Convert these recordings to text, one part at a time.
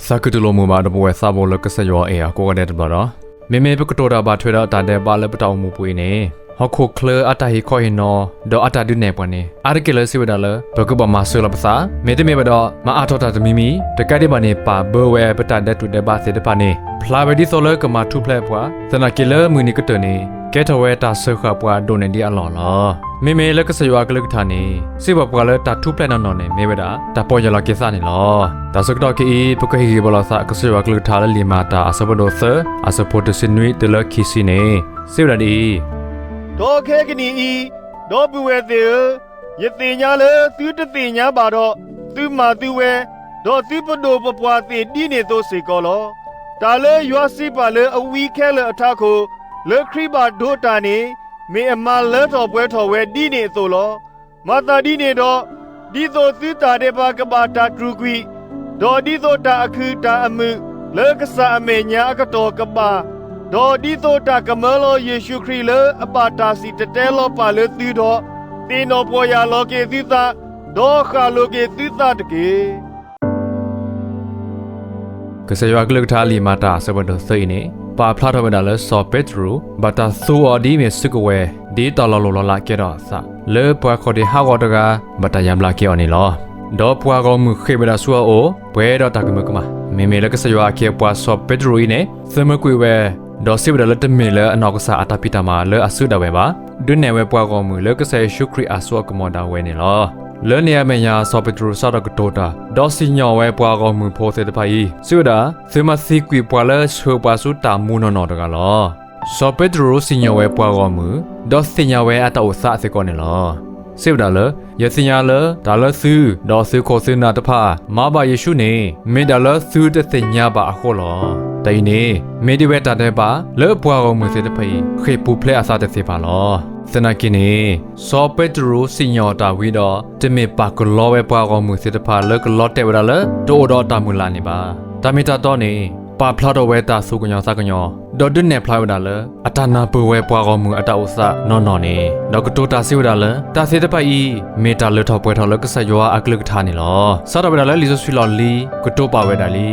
သးခုတူၢ်လိာ်မုာ်ဘၣ်ဒီးပဝဲသးဘိလၢကစၢ်ယွၤအဲၣ်အကိးဂၤဒဲးတဘျီဒီး, မ့မ့ၢ်ပကတိၤတၢ်ဘၣ်ထွဲဒီးတၢ်ဒဲးဘးလၢပတၢ်အိၣ်မူပူၤအံၤန့ၣ်, ဟီၣ်ခိၣ်ချၢအတၢ်ဟ့ၣ်ခီဟ့ၣ်နီၤ ဒီးအတၢ်ဒုးနဲၣ်ပှၤန့ၣ် အါတက့ၢ်လၢစံးဝဲဒၣ်လၢ ပကဘၣ်မၤစၢၤလီၤပသး, မ့တမ့ၢ်ဘၣ်ဒီး မၤအါထီၣ်တၢ်တမံၤမံၤ, တကးဒံးဘၣ်န့ၣ် ပာ်ဘၢဝဲပတၢ်ဒဲးတူာ်ဒဲးဘးသ့ၣ်တဖၣ်န့ၣ် ဖျါဝဲဒ်သိးလၢကမၤထူၣ်ဖျဲးပှၤ, သနာ်က့လၢမုၢ်နံၤကတၢၢ်န့ၣ် ကဲထီၣ်ဝဲတၢ်စၢဃာ်ပှၤဒိၣ်န့ၢ်ဒံးအလီၢ်လီၤ. မ့မ့ၢ်လၢကစၢ်ယွၤအကလုၢ်ကထါန့ၣ် စံးဘၣ်ပှၤလၢတၢ်ထူၣ်ဖျဲးနီၢ်နီၢ်န့ၣ် မ့ၢ်ဝဲဒၣ် တၢ်ပီၢ်ယၢ်လီၤက့ၤသးန့ၣ်လီၤ. တၢ်ဆၢကတီၢ်ခဲအံၤ ပကဟ့ၣ်ဂံၢ်ဘါလီၤသး ကစၢ်ယွၤအကလုၢ်ကထါလၢလံာ်မၤတၢ်အဆၢဖးဒိၣ်သၢ အဆၢဖိတဆံနွံတုၤလၢခံဆံန့ၣ် စံးဝဲဒၣ်ဒ်အံၤ, ဒီးခဲကနံၣ်အံၤ, ဒီပုၢ်ဝဲၢ်သ့ၣ်ဧၢ, ယသ့ၣ်ညါလၢသုတသ့ၣ်ညါဘၣ်ဒီး သုမၤသုဝဲ, ဒီးသုပဒိၣ်ပပှၢ်သ့ၣ်ဒ်န့ၣ်အသိးစ့ၢ်ကီးလီၤ. တၢ်လၢယွၤစံးပာ်လၢအဝံခဲလၢာ်အထးခိၣ်, လၢခရံာ်ဘၣ်ဒိးတၢ်န့ၣ်, မ့ၢ်အမၤလၢထီၣ်ပှဲၤထီၣ်ဝဲဒ်န့ၣ်အသိးလီၤ. မၤသးဒ်န့ၣ်ဒီး, ဒ်သိးသုတၢ်ဒဲးဘးကဘၣ်တၢ်တြူာ်ကွံာ်, ဒီးဒ်သိးတၢ်အခုၣ်တၢ်အမုာ်လၢကစၢ်အမဲာ်ညါအကတီၢ်ကဘၣ်, ဒီးဒ်သိးတၢ်ကမၢလီၤယ့ၣ်ၡူးခရံာ်လၢအဘၣ်တၢ်စံၣ်တဲၤတဲလီၤပာ်လၢသုဒီး, သ့ၣ်နီၣ်ပီၢ်ယၢ်လီၤက့ၤသုသး, ဒီးဃၣ်လိၤက့ၤသုသးတက့ၢ်. ကစၢ်ယွၤအကလုၢ်ကထါလံာ်မၤတၢ်အဆၢဖးဒိၣ်သၢအံၤန့ၣ် ပာ်ဖျါထီၣ်ဝဲဒၣ်လၢစီၤပ့းတရူး ဘၣ်တၢ်သူအီၤဒ်မ့ၢ်စုကဝဲၤ ဒ်တၢ်လီၤလိၢ်လီၤလးကဲထီၣ်အသး လၢပှၤခီၣ်ဒ့ဟးဂီၤတဂၤ ဘၣ်တၢ်ယါဘျါက့ၤအီၤန့ၣ်လီၤ. ဒီးပှၤဂီၢ်မုၢ်ဃ့ၢ်ဝဲဒၣ်ဆူအအိၣ် ပှဲၤဒီးတၢ်ကမၢကမၣ်. မ့မ့ၢ်လၢကစၢ်ယွၤအခ့အပှၤစီၤပ့းတရူးအံၤန့ၣ် သမၢကွံာ်ဝဲ ဒီးစံးဝဲဒၣ်လၢတမ့ၢ်လၢအနီၢ်ကစၢ်အတၢ်ဖံးတၢ်မၤလၢအစုဒၣ်ဝဲဘၣ်. ဒုးနဲၣ်ဝဲပှၤဂီၢ်မုၢ်လၢကစၢ်ယ့ၣ်ၡူးခရံာ်အစိအကမီၤဒၣ်ဝဲန့ၣ်လီၤ. လၢန့ၣ်အမဲာ်ညါ စီၤပ့းတရူးစးထီၣ်ကတိၤတၢ် ဒီးစံၣ်ညီၣ်ဝဲပှၤဂီၢ်မုၢ်ဖိသ့ၣ်တဖၣ်အံၤ စံးဝဲဒၣ်, သုမၤသံကွံာ်ပှၤလၢဆှၢပှၤဆူတၢ်မူနီၢ်နီၢ်တဂၤလီၤ. စီၤပ့းတရူးစံၣ်ညီၣ်ဝဲပှၤဂီၢ်မုၢ် ဒီးသ့ၣ်ညါဝဲအတၢ်အိၣ်သးစ့ၢ်ကီးန့ၣ်လီၤ. စံးဝဲဒၣ်လၢ ယသ့ၣ်ညါလၢတၢ်လၢသု ဒီးသုးခိၣ်သုးနၢ်တဖၣ် မၤဘၣ်ယ့ၣ်ၡူးန့ၣ် မ့ၢ်ဒၣ်လၢသုတသ့ၣ်ညါဘၣ်အဃိလီၤ. တၢ်အံၤန့ၣ် မ့ၢ်ဒ်ဝဲတၢ်ဒဲးဘးလၢပှၤဂီၢ်မုၢ်သ့ၣ်တဖၣ်အံၤ ဃ့ၢ်ပူၤဖျဲးအသးတသ့ဘၣ်လီၤ. သနာ်က့န့ၣ် စီၤပ့းတရူးစံၣ်ညီၣ်တၢ်ဝံၤဒီး တမ့ၢ်ပာ်ကလီဝဲပှၤဂီၢ်မုၢ်သ့ၣ်တဖၣ်လၢကလီတဲာ်ဝဲဒၣ်လၢ တအိၣ်ဒီးတၢ်မုၢ်လၢ်န့ၣ်ဘၣ်. တၢ်မ့ၢ်တၢ်တီန့ၣ် ပာ်ဖျါထီၣ်ဝဲတၢ်သူၣ်ကညီၤသးကညီၤ ဒီးဒုးနဲၣ်ဖျါဝဲဒၣ်လၢ အတၢ်နၢ်ပၢၢ်ဝဲပှၤဂီၢ်မုၢ်အတၢ်အိၣ်သးနီၢ်နီၢ်န့ၣ် ဒီးကတိၤတၢ်စံးဝဲဒၣ်လၢ တၢ်သ့ၣ်တဖၣ်အံၤ မ့ၢ်တၢ်လၢထီၣ်ပှဲၤထီၣ်လၢကစၢ်ယွၤအကလုၢ်ကထါန့ၣ်လီၤ. စးထီၣ်ဝဲဒၣ်လၢလံာ်စီဆှံလီၢ်လံၤ ကတိၤပာ်ဝဲဒၣ်လံ.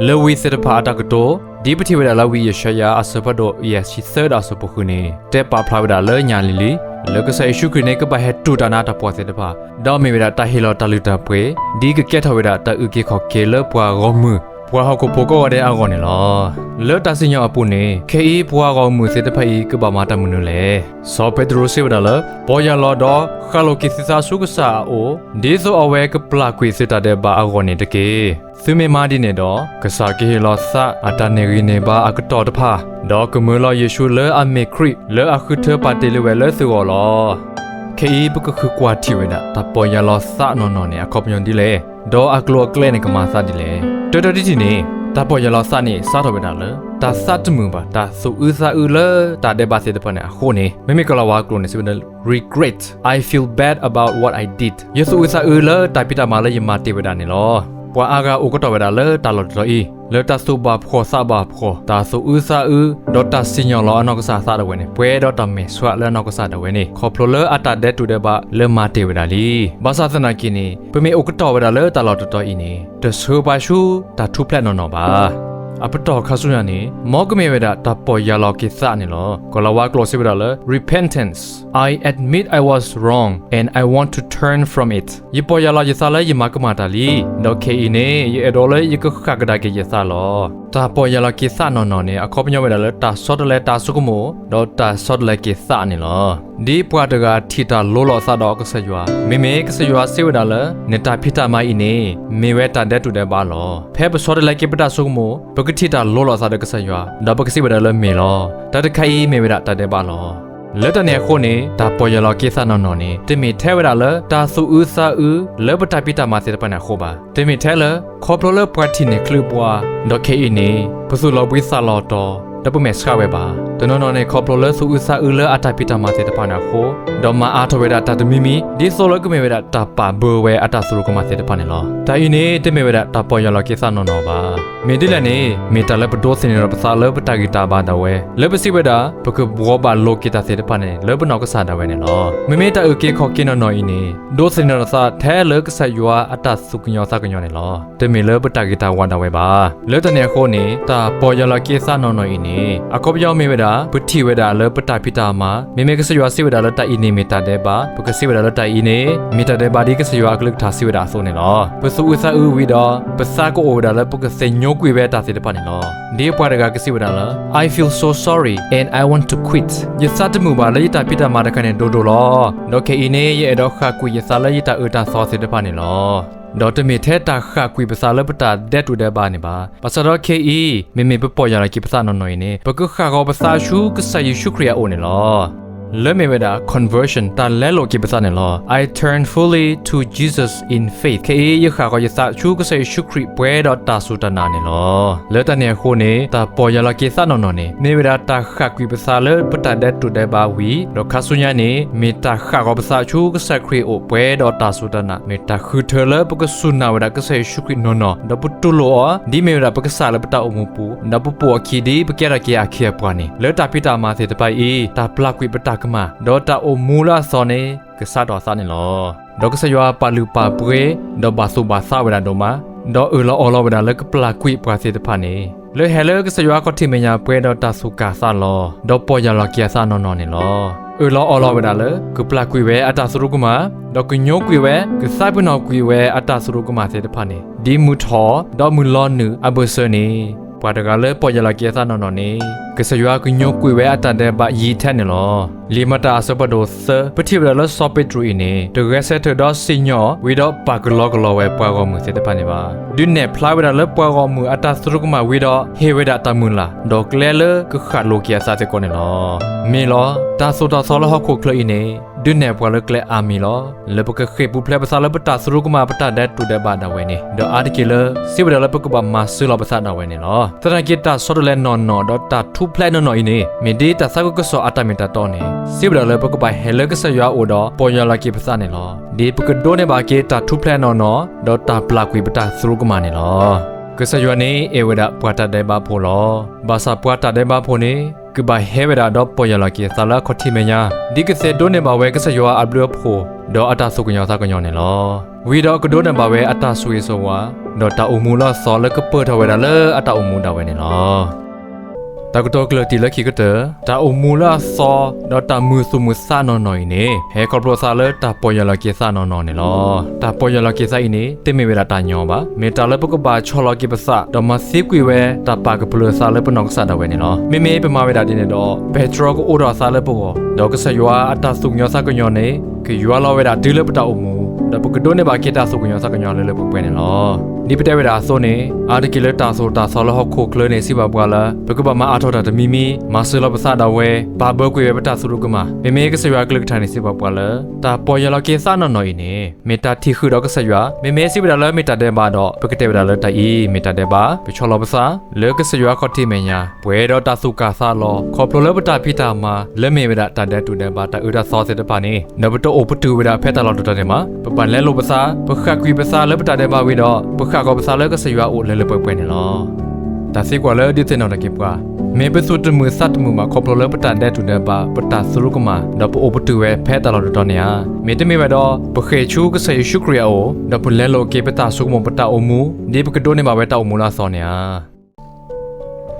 လၢဝံသ့ၣ်တဖၣ်အတၢ်ကတိၤ ဒ်ပထံၣ်ဝဲဒၣ်လၢဝံယၡါယၤအဆၢဖးဒိၣ်ယဲၢ်ဆံသၢဒီးအဆၢဖိဃုန့ၣ် တဲပာ်ဖျါဝဲဒၣ်လၢညါလံၤလံၤ လၢကစၢ်ယ့ၣ်ၡူးခရံာ်န့ၣ် ကဘၣ်ဟဲတူၢ်တၢ်နါတၢ်ဖှီၣ်သ့ၣ်တဖၣ် ဒီးမ့ၢ်ဝဲဒၣ်တၢ်ဟ့ၣ်လီၤတၢ်လုၢ်တၢ်ပှ့ၤ ဒ်ကကဲထီၣ်ဝဲဒၣ်တၢ်အုၣ်က့ၤခီၣ်က့ၤလၢပှၤဂီၢ်မုၢ် ပှၤဟီၣ်ခိၣ်ဖိကိးဂၤဒဲးအဂီၢ်န့ၣ်လီၤ. လၢတၢ်စံၣ်ညီၣ်အပူၤန့ၣ် ခဲအံၤပှၤဂီၢ်မုၢ်သ့ၣ်တဖၣ်အံၤ ကဘၣ်မၤတၢ်မနုၤလဲၣ်. စီၤပ့းတရူးစံးဝဲဒၣ်လၢ ပီၢ်ယၢ်လီၤဒီးဃၣ်လိၤက့ၤသုသးဆူကစၢ်အအိၣ် ဒ်သိးအဝဲကပျၢ်ကွံာ်သုတၢ်ဒဲးဘးအဂီၢ်န့ၣ်တက့ၢ်. သုမ့ၢ်မၤဒ်န့ၣ်ဒီး ကစၢ်ကဟ့ၣ်လီၤသးအတၢ်န့ၢ်ဂံၢ်န့ၢ်ဘါအကတီၢ်တဖၣ် ဒီးကမၢလီၤယ့ၣ်ၡူးလၢအမ့ၢ်ခရံာ်လၢအဃုထၢပာ်တ့ၢ်လံဝဲလၢသုဂီၢ်လီၤ. ခဲအံၤ ပကဃုကွၢ်ထံၣ်ဝဲဒၣ် တၢ်ပီၢ်ယၢ်လီၤသးနီၢ်နီၢ်န့ၣ် အခီပညီဒ်လဲၣ်, ဒီးအကျိၤအကျဲန့ၣ်ကမၤသးဒ်လဲၣ်. တၢတၢတထံၣ်န့ၣ် တၢ်ပီၢ်ယၢ်လီၤသးန့ၣ် စးထီၣ်ဝဲဒၣ်လၢ တၢ်သးတမုာ်ဘၣ် တၢ်သူၣ်အုးသးအုးလၢတၢ်ဒဲးဘးသ့ၣ်တဖၣ်န့ၣ်အဃိန့ၣ် မ့မ့ၢ်ကီၤလၤဝါကျိာ်န့ၣ် စံးဝဲဒၣ် regret, I feel bad about what I did. ယသူၣ်အုးသးအုးလၢတၢ်ဖံးတၢ်မၤလၢယမၤတ့ၢ်ဝဲဒၣ်န့ၣ်လီၤ. ပှၤအါဂၤအိၣ်ကတီၢ်ဝဲဒၣ်လၢတၢ်လီၢ်တတီၤအံၤ လၢတၢ်သူၣ်ဘၣ်ဖှီၣ်သးဘၣ်ဖှီၣ် တၢ်သူၣ်အုးသးအုး ဒီးတၢ်စံၣ်ညီၣ်လီၤအနီၢ်ကစၢ်အသးဒၣ်ဝဲန့ၣ် ပှဲၤဒီးတၢ်မဲာ်ဆှးလၢအနီၢ်ကစၢ်ဒၣ်ဝဲန့ၣ် ခီဖျိလၢအတၢ်ဒဲးတူာ်ဒဲးဘးလၢမၤတ့ၢ်ဝဲဒၣ်လံ. ဘၣ်ဆၣ်သနာ်က့န့ၣ် ပမ့ၢ်အိၣ်ကတီၢ်ဝဲဒၣ်လၢတၢ်လီၢ်တတီၤအံၤန့ၣ် တဆှၢပှၤဆူတၢ်ထူၣ်ဖျဲးနီၢ်နီၢ်ဘၣ်. အပတီၢ်ခါဆူညါန့ၣ် မ်ကမ့ၢ်ဝဲဒၣ်တၢ်ပီၢ်ယၢ်လီၤက့ၤသးန့ၣ်လီၤ. ကီၤလၤဝါကျိာ်စံးဝဲဒၣ်လၢ repentance, I admit I was wrong and I want to turn from it. ယပီၢ်ယၢ်လီၤယသးလၢယမၤကမၣ်တၢ်လံ, ဒီးခဲအံၤန့ၣ် ယအဲၣ်ဒိးလၢယကဃၣ်ကဒါက့ၤယသးလီၤ. တၢ်ပီၢ်ယၢ်လီၤက့ၤသးနီၢ်နီၢ်န့ၣ် အခီပညီဝဲဒၣ်လၢတၢ်ဆီတလဲတၢ်ဆိကမိၣ် ဒီးတၢ်ဆီတလဲက့ၤသးန့ၣ်လီၤ. ဒ်ပှၤတဂၤထံၣ်တၢ်လိၤလီၤအသးဒီးကစၢ်ယွၤ, မ့မ့ၢ်ကစၢ်ယွၤစံးဝဲဒၣ်လၢ နတၢ်ဖံးတၢ်မၤအံၤန့ၣ် မ့ၢ်ဝဲတၢ်ဒဲးတူာ်ဒဲးဘးလီၤ. ဖဲပဆီတလဲက့ၤပတၢ်ဆိကမိၣ် ပကထံၣ်တၢ်လိၤလီၤအသးဒီးကစၢ်ယွၤ, ဒီးပကစံးဝဲဒၣ်လၢမ့ၢ်လီၤ. တၢ်တခါအံၤမ့ၢ်ဝဲဒၣ်တၢ်ဒဲးဘးလီၤ. လၢတၢ်န့ၣ်အဃိန့ၣ် တၢ်ပီၢ်ယၢ်လီၤက့ၤသးနီၢ်နီၢ်န့ၣ် တမ့ၢ်ထဲဝဲဒၣ်လၢတၢ်သူၣ်အုးသးအုးလၢပတၢ်ဖံးတၢ်မၤသ့ၣ်တဖၣ်န့ၣ်အဃိဘၣ်. တမ့ၢ်ထဲလၢ ခီဖျိလၢပှၤထံၣ်န့ၢ်ချုးပှၤ, ဒီးခဲအံၤန့ၣ် ပသူၣ်လီၤဘှံးသးလီၤတီၤ, ဒီးပမဲာ်ဆှးဝဲဘၣ်. တနီၤနီၤန့ၣ် ခီဖျိလၢသူၣ်အုးသးအုးလၢအတၢ်ဖံးတၢ်မၤသ့ၣ်တဖၣ်န့ၣ်အဃိ, ဒီးမၤအါထီၣ်ဝဲဒၣ်တၢ်တမံၤမံၤ ဒ်သိးလၢကမ့ၢ်ဝဲဒၣ်တၢ်ပာ်ဘၢဝဲအတၢ်သရူးကမၣ်သ့ၣ်တဖၣ်န့ၣ်လီၤ. တၢ်အံၤန့ၣ် တမ့ၢ်ဝဲဒၣ်တၢ်ပီၢ်ယၢ်လီၤက့ၤသးနီၢ်နီၢ်ဘၣ်. မ့ၢ်ဒ်လဲၣ်န့ၣ် မ့ၢ်တၢ်လၢပဒိးသန့ၤထီၣ်ပသးလၢပတၢ်ဂံၢ်တၢ်ဘါဒၣ်ဝဲ, လၢပစံးဝဲဒၣ် ပကဘှီဘၣ်လိာ်က့ၤတၢ်သ့ၣ်တဖၣ်န့ၣ် လၢပနီၢ်ကစၢ်ဒၣ်ဝဲန့ၣ်လီၤ. မ့မ့ၢ်တၢ်အုၣ်က့ၤခီၣ်က့ၤနီၢ်နီၢ်အံၤန့ၣ် ဒိးသန့ၤထီၣ်သးထဲလၢကစၢ်ယွၤအတၢ်သူၣ်ကညီၤသးကညီၤန့ၣ်လီၤ. တမ့ၢ်လၢပတၢ်ဂ့ၤတၢ်ဝါဒၣ်ဝဲဘၣ်. လၢတၢ်န့ၣ်အဃိန့ၣ် တၢ်ပီၢ်ယၢ်လီၤက့ၤသးနီၢ်နီၢ်အံၤန့ၣ် အခီပညီမ့ၢ်ဝဲဒၣ် ပထံၣ်ဝဲဒၣ်လၢပတၢ်ဖံးတၢ်မၤ, မ့မ့ၢ်ကစၢ်ယွၤစံးဝဲဒၣ်လၢတၢ်အံၤန့ၣ်မ့ၢ်တၢ်ဒဲးဘး, ပကစံးဝဲဒၣ်လၢတၢ်အံၤန့ၣ် မ့ၢ်တၢ်ဒဲးဘးဒ်ကစၢ်ယွၤအကလုၢ်ကထါစံးဝဲဒၣ်အသိးန့ၣ်လီၤ. ပသူၣ်အုးသးအုးဝံၤဒီး ပသးကအိၣ်ဝဲဒၣ်လၢပကသ့ၣ်ညိကွံာ်ဝဲတၢ်သ့ၣ်တဖၣ်န့ၣ်လီၤ. ဒ်ပှၤတဂၤကစံးဝဲဒၣ်လၢ I feel so sorry and I want to quit. ယသးတမုာ်ဘၣ်လၢယတၢ်ဖံးတၢ်မၤတခါန့ၣ်ဒိၣ်ဒိၣ်လီၤ. ဒီးခဲအံၤန့ၣ် ယအဲၣ်ဒိးဃၣ်ကွံာ်ယသးလၢယတၢ်အၢတၢ်သီသ့ၣ်တဖၣ်န့ၣ်လီၤ. ဒီးတမ့ၢ်ထဲတၢ်ဃၣ်ကွံာ်ပသးလၢပတၢ်ဒဲးတူာ်ဒဲးဘးန့ၣ်ဘၣ်. ဘၣ်ဆၣ်ဒီးခဲအံၤ မ့မ့ၢ်ပပီၢ်ယၢ်လီၤက့ၤပသးနီၢ်နီၢ်အံၤန့ၣ် ပကဃၣ်ဃီၤပသးဆူကစၢ်ယ့ၣ်ၡူးခရံာ်အအိၣ်န့ၣ်လီၤ. လၢမ့ၢ်ဝဲဒၣ် conversion တၢ်လဲလိာ်က့ၤပသးန့ၣ်လီၤ. I turn fully to Jesus in faith. ခဲအံၤ ယဃၣ်ဃီၤယသးဆူကစၢ်ယ့ၣ်ၡူးခရံာ်ပှဲၤဒီးတၢ်စူၢ်တၢ်နာ်န့ၣ်လီၤ. လၢတၢ်န့ၣ်အဃိန့ၣ် တၢ်ပီၢ်ယၢ်လီၤက့ၤသးနီၢ်နီၢ်န့ၣ် မ့ၢ်ဝဲဒၣ်တၢ်ဃၣ်ကွံာ်ပသးလၢပတၢ်ဒဲးတူာ်ဒဲးဘးဝံၤ ဒီးခါဆူညါန့ၣ် မ့ၢ်တၢ်ဃၣ်ဃီၤပသးဆူကစၢ်ခရံာ်အအိၣ်ပှဲၤဒီးတၢ်စူၢ်တၢ်နာ်, မ့ၢ်တၢ်ဃုထၢလၢပကစူၢ်နာ်ဝဲဒၣ်ကစၢ်ယ့ၣ်ၡူးခရံာ်နီၢ်နီၢ်, ဒီးပတူၢ်လိာ်အီၤ ဒ်မ့ၢ်ဝဲဒၣ်ပကစၢ်လၢပတၢ်အိၣ်မူပူၤ, ဒီးပပိာ်အခံဒ်ပကဲထီၣ်က့ၤအခ့အပှၤန့ၣ်, လၢတၢ်ဖံးတၢ်မၤသ့ၣ်တဖၣ်အံၤ တၢ်ပျၢ်ကွံာ်ပတၢ်ကမၣ်, ဒီးတၢ်အိၣ်မူလၢအသီန့ၣ် ကစးထီၣ်အသးန့ၣ်လီၤ. ဒီးကစၢ်ယွၤပာ်လုၢ်ပာ်ပှ့ၤ, ဒီးဘၣ်သူၣ်ဘၣ်သးဝဲဒၣ်ဒိၣ်မး, ဒီးအၢၣ်လီၤအီလီၤဝဲဒၣ်လၢကပျၢ်ကွံာ်ပှၤသ့ၣ်တဖၣ်န့ၣ်, လၢဟဲလၢကစၢ်ယွၤအခီၣ်ထံးမဲာ်ညါပှဲၤဒီးတၢ်သူၣ်ကၢ်သးလီၤ, ဒီးပီၢ်ယၢ်လီၤက့ၤအသးနီၢ်နီၢ်န့ၣ်လီၤ. အၢၣ်လီၤအီလီၤဝဲဒၣ်လၢ ကပျၢ်ကွံာ်ဝဲအတၢ်သရူးကမၣ်, ဒီးကညိကွံာ်ဝဲ, ကသးပ့ၤနီၣ်ကွံာ်ဝဲအတၢ်သရူးကမၣ်သ့ၣ်တဖၣ်န့ၣ်, ဒ်မုၢ်ထီၣ်, ဒီးမုၢ်လီၤနုာ်အဘၢၣ်စၢၤန့ၣ်, ပှၤတဂၤလၢပီၢ်ယၢ်လီၤက့ၤအသးနီၢ်နီၢ်န့ၣ်, ကစၢ်ယွၤကညိကွံာ်ဝဲအတၢ်ဒဲးဘးယံၤထဲန့ၣ်လီၤ. လံာ်မၤတၢ်အဆၢဖးဒိၣ်သၢ ပထံၣ်ဝဲဒၣ်လၢစီၤပ့းတရူးအံၤန့ၣ် တဂဲၤဆၢထၢၣ်ဒီးစံၣ်ညီၣ် ဝံၤဒီးပာ်ကလီကလီဝဲပှၤဂီၢ်မုၢ်သ့ၣ်တဖၣ်န့ၣ်ဘၣ်. ဒုးနဲၣ်ဖျါဝဲဒၣ်လၢပှၤဂီၢ်မုၢ်အတၢ်သရူးကမၣ်ဝံၤဒီး ဟ့ၣ်ဝဲဒၣ်တၢ်မုၢ်လၢ်, ဒီးကျဲလၢကဃၣ်လိာ်က့ၤအသးစ့ၢ်ကီးန့ၣ်လီၤ. မ့ၢ်လီၤ, တၢ်သိၣ်တၢ်သီလၢဟီၣ်ခိၣ်ချၢအံၤန့ၣ် ဒုးနဲၣ်ပှၤလၢကျဲအါမံၤလီၤ. လၢပကဃ့ၢ်ပူၤဖျဲးပသးလၢပတၢ်သရူးကမၣ်ပတၢ်ဒဲးတူာ်ဒဲးဘးဒၣ်ဝဲန့ၣ်, ဒီးအါတက့ၢ်လၢ စံးဝဲဒၣ်လၢပကဘၣ်မၤစၢၤလီၤပသးဒၣ်ဝဲန့ၣ်လီၤ. သနာ်က့ တၢ်ဆီတလဲနီၢ်နီၢ်ဒီးတၢ်ထူၣ်ဖျဲးနီၢ်နီၢ်အံၤန့ၣ် မ့ၢ်ဒ်တၢ်သးခုကစီၣ်အတၢ်မ့ၢ်တၢ်တီန့ၣ် စံးဝဲဒၣ်လၢပကဘၣ်ဟဲလၢကစၢ်ယွၤအအိၣ်ဒီးပီၢ်ယၢ်လီၤက့ၤပသးန့ၣ်လီၤ. ဒ်ပကဒိးန့ၢ်ဘၣ်က့ၤတၢ်ထူၣ်ဖျဲးနီၢ်နီၢ် ဒီးတၢ်ပျၢ်ကွံာ်ပတၢ်သရူးကမၣ်န့ၣ်လီၤ. ကစၢ်ယွၤန့ၣ်အဲၣ်ဝဲဒၣ်ပှၤတၢ်ဒဲးဘးဖိလီၤ. ဘၣ်ဆၣ်ပှၤတၢ်ဒဲးဘးဖိန့ၣ် ကဘၣ်ဟဲဝဲဒၣ်ဒီးပီၢ်ယၢ်လီၤက့ၤအသးလၢအခီၣ်ထံးမဲာ်ညါ, ဒ်ကသ့ဒိးန့ၢ်ဘၣ်ဝဲကစၢ်ယွၤအဘျုးအဖှိၣ် ဒီးအတၢ်သူၣ်ကညီၤသးကညီၤန့ၣ်လီၤ. ဝံၤဒီးကဒိးန့ၢ်ဘၣ်ဝဲအတၢ်ဆိၣ်ဂ့ၤဆိၣ်ဝါ ဒီးတၢ်အိၣ်မူလၢအသီလၢကပၢၢ်ထီၣ်ဝဲဒၣ်လၢအတၢ်အိၣ်မူဒၣ်ဝဲန့ၣ်လီၤ. တၢ်ကတိၤကျၢၢ်တံၢ်လၢခံကတၢၢ်, တၢ်အိၣ်မူလၢအသီ ဒီးတၢ်မုာ်သူၣ်မုာ်သးနီၢ်နီၢ်အံၤန့ၣ် ဟဲခီဖျိအသးလၢတၢ်ပီၢ်ယၢ်လီၤက့ၤသးနီၢ်နီၢ်န့ၣ်လီၤ. တၢ်ပီၢ်ယၢ်လီၤက့ၤသးအံၤန့ၣ် တမ့ၢ်ဝဲဒၣ်တၢ်ညီဘၣ်. မ့ၢ်တၢ်လၢပကဘၣ်ဆီၣ်လီၤက့ၤပသး ဒီးမၤသံကွံာ်ဝဲတၢ်ပာ်ကဖၢလၢသးလၢပနီၢ်ကစၢ်ဒၣ်ဝဲန့ၣ်လီၤ. မ့မ့ၢ်ပမၤဝဲဒၣ်ဒ်န့ၣ်ဒီး ပဲတြီကအိးထီၣ်အသးလၢပဂီၢ်, ဒီးကစၢ်ယွၤအတၢ်သူၣ်ကညီၤသးကညီၤန့ၣ် ကယွၤလီၤဝဲဒၣ်တုၤလၢပတၢ်အိၣ်မူ, ဒီးပကဒိးန့ၢ်ဘၣ်က့ၤတၢ်သူၣ်ကညီၤသးကညီၤလၢလၢပှဲၤပှဲၤန့ၣ်လီၤ. ဒ်ပတဲဝဲဒၣ်အသိးန့ၣ် အါတက့ၢ်လၢတၢ်သိၣ်တၢ်သီလၢဟီၣ်ခိၣ်ချၢန့ၣ် စံးဘၣ်ပှၤလၢ ပကဘၣ်မၤအါထီၣ်တၢ်တမံၤမံၤ, မၤစၢၤလီၤပသးဒၣ်ဝဲ, ပာ်ဘၢကွံာ်ဝဲပတၢ်သရူးကမၣ်. မ့မ့ၢ်ကစၢ်ယွၤအကလုၢ်ကထါန့ၣ် စံးဘၣ်ပှၤလၢ တၢ်ပီၢ်ယၢ်လီၤက့ၤသးနီၢ်နီၢ်အံၤန့ၣ် မ့ၢ်တၢ်ထံၣ်ဃုာ်ဒီးကစၢ်ယွၤ, မ့မ့ၢ်စံးဝဲဒၣ်လၢမ့ၢ်တၢ်ဒဲးဘးဒီး ပကတဲဝဲဒၣ်လၢတၢ်အံၤ မ့ၢ်တၢ်ဒဲးဘး, ပဆီၣ်လီၤပသး လၢကစၢ်ယွၤအခီၣ်ထံးမဲာ်ညါ ပှဲၤဒီးတၢ်သူၣ်ကၢ်သးလီၤ ခီဖျိလၢပတၢ်ဖံးတၢ်မၤ လၢမ့ၢ်ဝဲဒၣ်တၢ်ဒဲးတူာ်ဒဲးဘးတၢ်အၢတၢ်သီသ့ၣ်တဖၣ်န့ၣ် ဒီးပတအိၣ်ပတုာ်ဝဲဒၣ်ဖဲတၢ်လီၢ်တတီၤန့ၣ်ဘၣ်. ပဘၣ်လဲလိာ်ပသး, ပဃၣ်ကွံာ်ပသးလၢပတၢ်ဒဲးဘးဝံၤဒီး ပဃၣ်ဃီၤပသးလၢကစၢ်ယွၤအအိၣ်လၢလၢပှဲၤပှဲၤန့ၣ်လီၤ. တၢ်သံကွၢ်လၢဒုးသ့ၣ်နီၣ်ထီၣ်က့ၤပှၤ, မ့ၢ်ပသူၣ်တမုာ်သးတမုာ်ဘၣ်ခီဖျိလၢပတၢ်ဒဲးတူာ်ဒဲးဘး ပတၢ်သရူးကမၣ် ဒီးပအိၣ်ပတုာ်ဝဲဖဲတၢ်လီၢ်တတီၤန့ၣ်ဧါ. မ့တမ့ၢ်ဘၣ်ဒီး ပဃ့ၢ်ဆူကစၢ်ယ့ၣ်ၡူးခရံာ်အအိၣ် ဒီးပလဲလိာ်က့ၤပတၢ်ဆိကမိၣ်ပတၢ်အိၣ်မူ ဒ်ပကဒိးန့ၢ်ဘၣ်ဝဲတၢ်အိၣ်မူလၢအသီန့ၣ်ဧါ.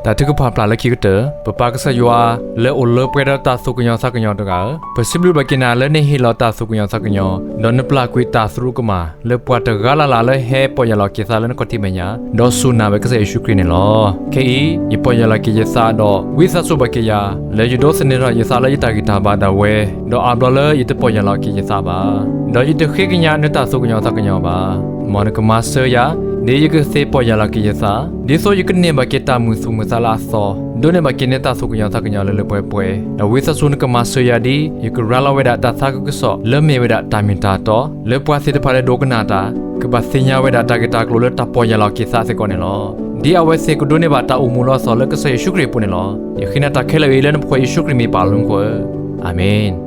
တၢ်ထုကဖၣ်ပျၢ်လၢခံကတၢၢ်, ပပၢ်ကစၢ်ယွၤ လၢအိၣ်လၢပှဲၤဒီးတၢ်သူၣ်ကညီၤသးကညီၤတဂၤဧၢ, ပစံးဘျုးဘၣ်က့ၤနၤလၢနဟ့ၣ်လီၤတၢ်သူၣ်ကညီၤသးကညီၤ ဒီးနပျၢ်ကွံာ်တၢ်သရူးကမၣ် လၢပှၤတဂၤလၢ်လၢ်လၢဟဲပီၢ်ယၢ်လီၤက့ၤသးလၢနခီၣ်ထံးမဲာ်ညါ ဒီးစူၢ်နာ်ဝဲကစၢ်ယ့ၣ်ၡူးခရံာ်န့ၣ်လီၤ. ခဲအံၤ ယပီၢ်ယၢ်လီၤက့ၤယသးဒီး ဝံသးစူၤဘၣ်က့ၤယၤ လၢယဒိးသန့ၤထီၣ်ယသးလၢယတၢ်ဂံၢ်တၢ်ဘါဒၣ်ဝဲ, ဒီးအါဘျီလၢယတပီၢ်ယၢ်လီၤက့ၤယသးဘၣ်, ဒီးယတဃ့ကညးနတၢ်သူၣ်ကညီၤသးကညီၤဘၣ်. မ်နကမၤစၢၤယၤ ဒ်ယကသ့ပီၢ်ယၢ်လီၤက့ၤယသး, ဒ်သိးယကန့ၢ်ဘၣ်က့ၤတၢ်မုာ်သူၣ်မုာ်သးလၢအသီ, ဒိးန့ၢ်ဘၣ်က့ၤနတၢ်သူၣ်ကညီၤသးကညီၤလၢလၢပှဲၤပှဲၤ, ဒီးဝံသးစူၤနကမၤစၢၤယၤဒ် ယကရၤလီၤဝဲဒၣ်တၢ်သးခုကစီၣ် လၢမ့ၢ်ဝဲဒၣ်တၢ်မ့ၢ်တၢ်တီ, လၢပှၤသ့ၣ်တဖၣ်လၢဒိကနၣ်တၢ် ကဘၣ်သ့ၣ်ညါဝဲဒၣ်တၢ်ဂ့ၢ်တၢ်ကျိၤလၢတၢ်ပီၢ်ယၢ်လီၤက့ၤသးစ့ၢ်ကီးန့ၣ်လီၤ. ဒ်အဝဲသ့ၣ်ကဒိးန့ၢ်ဘၣ်တၢ်အိၣ်မူလၢအသီလၢကစၢ်ယ့ၣ်ၡူးခရံာ်အပူၤန့ၣ်လီၤ. ယဃ့နၤတၢ်ခဲလၢာ်အံၤလၢနဖိခွါယ့ၣ်ၡူးခရံာ်မ့ၢ်ပၢ်လၢမူခိၣ်ဧၢ, အၤမ့ၣ်.